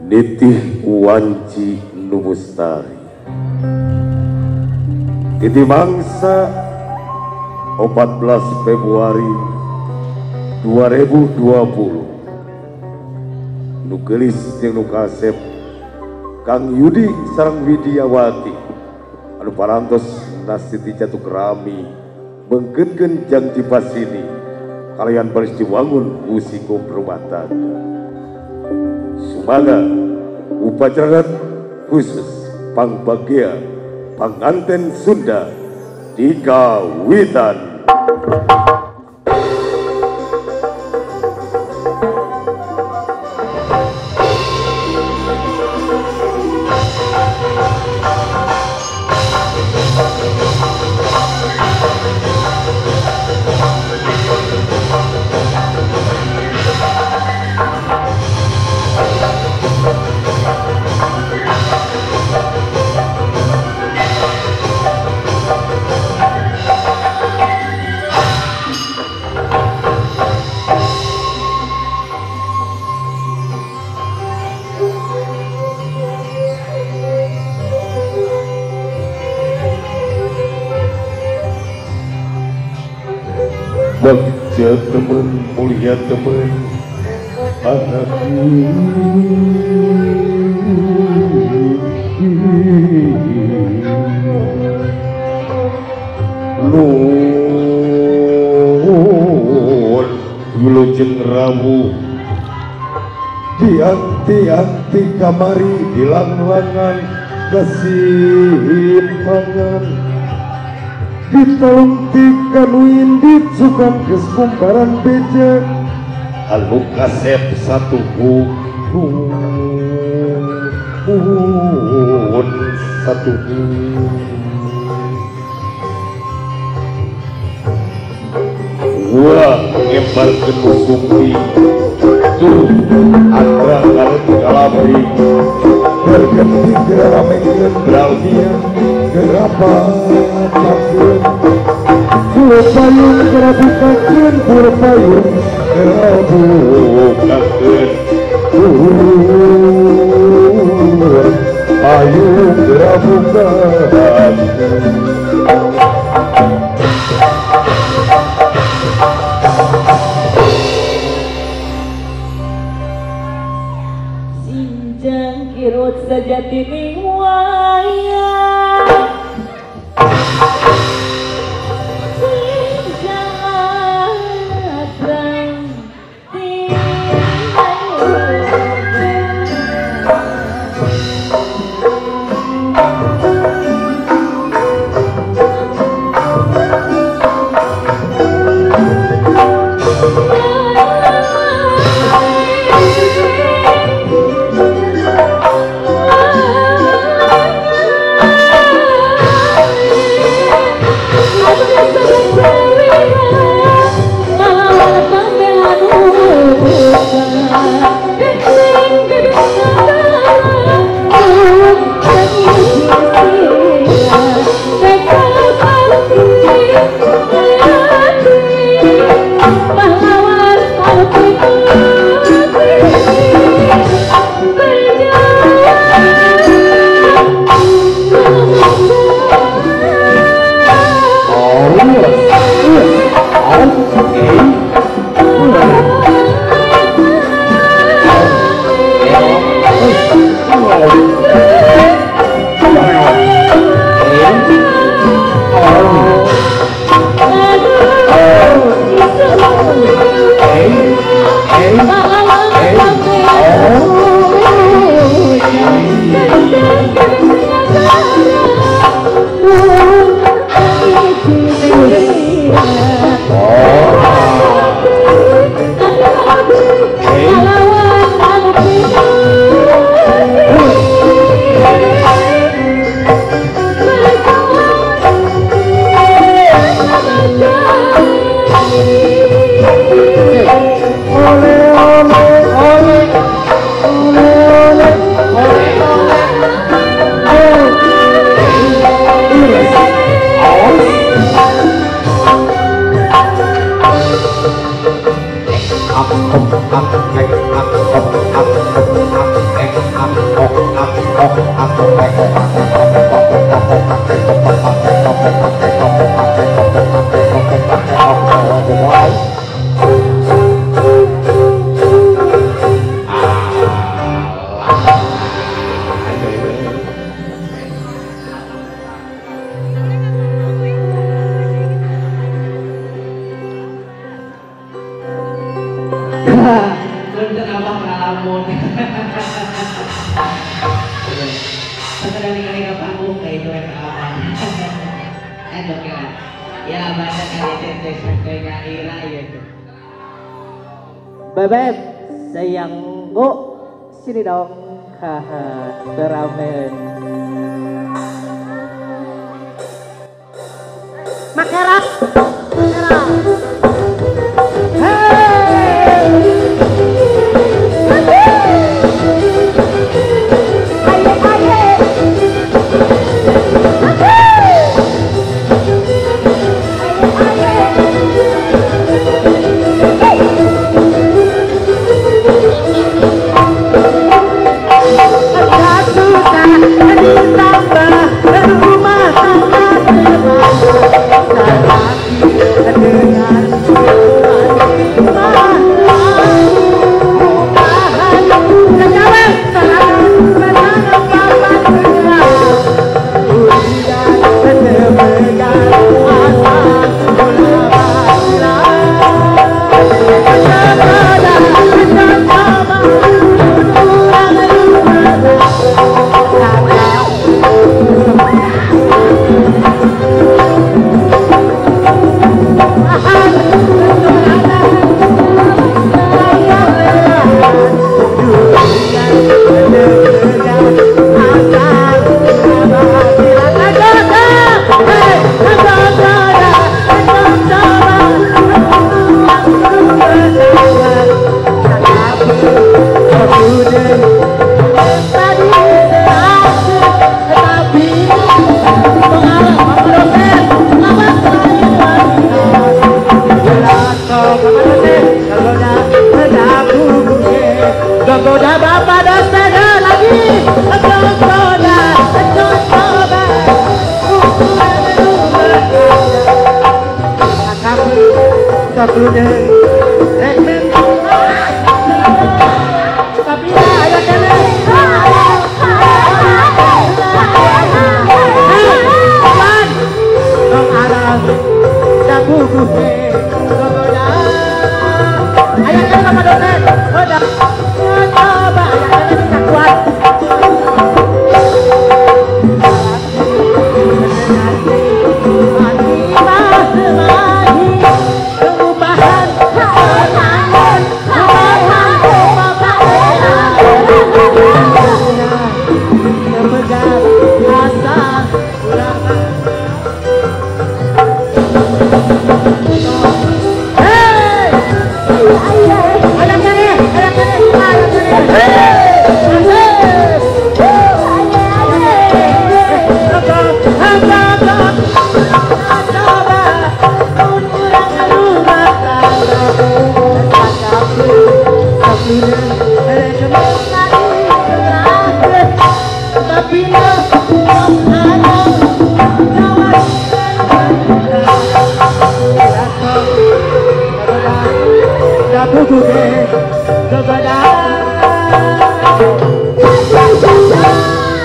Nitih wanci nu mustari titi mangsa 14 Februari 2020 nu geulis jeung nu kasep Kang Yudi sareng Widiawati anu parantos nasiti jatuh kerami bengkeutkeun janji pasini kalian baris diwangun ku singgung rumah tangga. Sumaga upacara khusus pangbagia panganten Sunda di kawitan. Bagja temen mulia temen anakku nuhun wilujeng rawuh dianti-anti kamari dilanglangan kesimpangan ditolong kanu indit sukan geus bungkaran beja anu kasep satu nuhun satu ulah ngembarkeun sumbi tuh atra karet kalabri berganti geramekeun braudia gerapatakeun pura payung gerabukakeun pura payung gerabukakeun pura payung gerabukakeun. Sinjang kirut sejati ning wayang sinjang atrang tinayuga. Bebek, sayangku, sini dong, haha, teramen. Makerak, makerak. Hey, aye aye,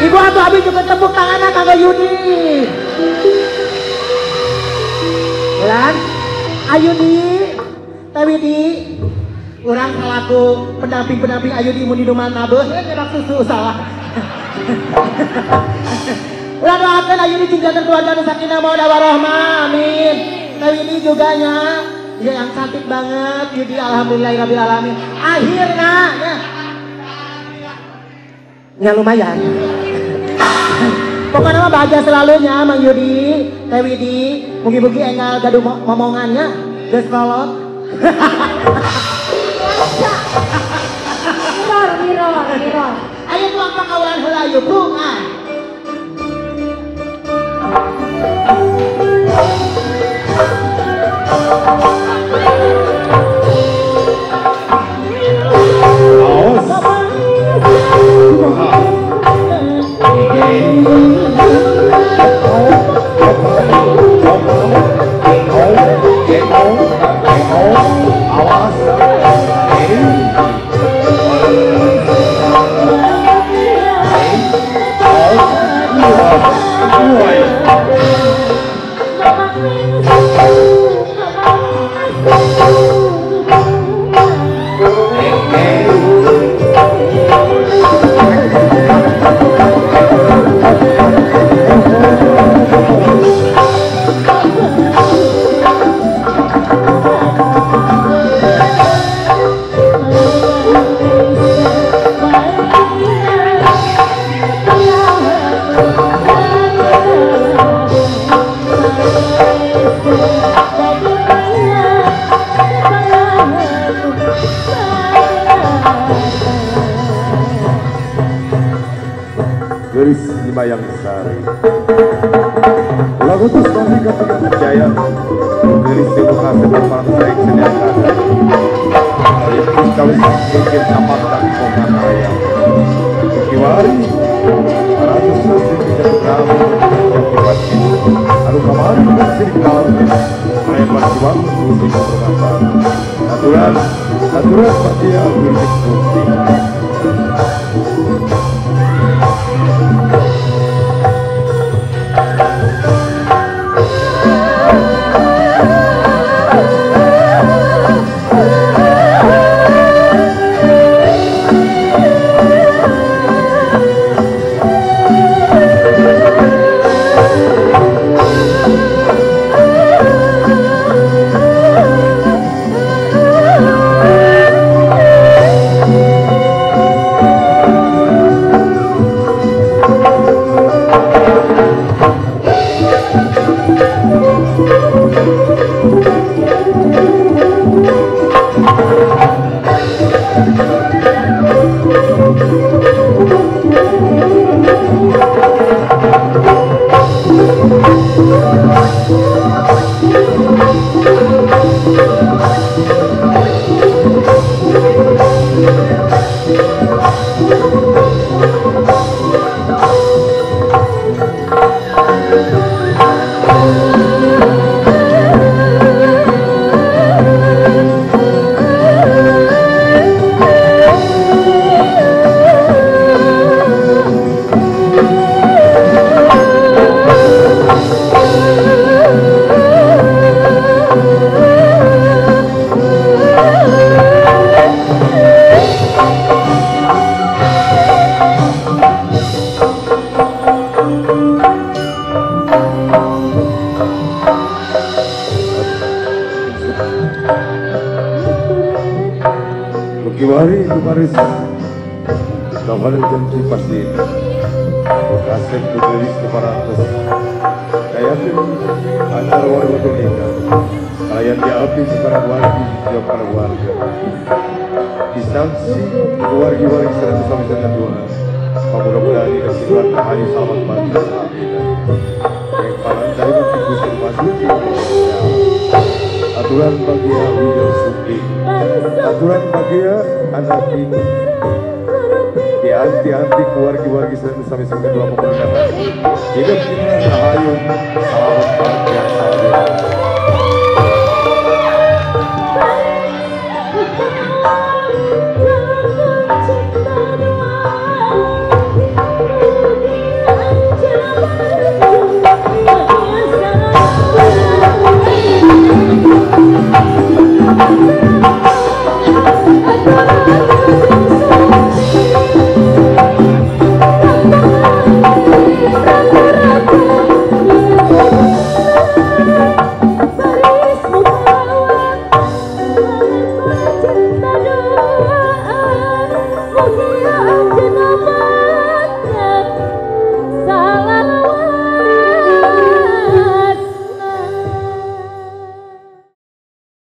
Ibu atau abi juga tepuk tangan kanggo Yudi. Lan, Ayudi, Tawidi, urang salaku pendamping-pendamping Ayudi mun di rumah nabeuh, nyerak susu salah. Urang doakeun Ayudi cing janten keluarga nu sakinah mawaddah warahmah, amin. Tawidi juga nya, ya yang cantik banget Yudi, alhamdulillahirabbil alamin. Akhirna ya. Ya lumayan. Pokoknya mah bahagia selalu nya Mang Yudi, Teh Widi, mugi-mugi enggal gaduh momongannya geus kolot. Mirror, mirror, mirror. Ayo tuang pakawalan heula yuk, Bu. Ah. Aos. Geris Limayang Sari. Lagu terus masih ketika jaya Geris ibu kasih berparang saing sediakan. Terus kawis mikir tapak tak koman raya. Kiwari ratus nasi tidak berapa yang kiwari. Anu kamari kasih kau. Raya perjuang musik berkata. Aturan aturan seperti musik musik. Kiwari kemarin kawan janji pasti kasih tulis kepada atas kayak antara warga tunika kalian diapi kepada warga juga para warga disanksi warga-warga seratus sampai dua mudah-mudahan dikasih rahayu selamat pagi yang paling dari Gusti Masuki aturan bagi William Sumbi aturan bagi anak ini di anti-anti keluarga-warga sampai sampai dua pemerintah hidup kita rahayu selamat pagi.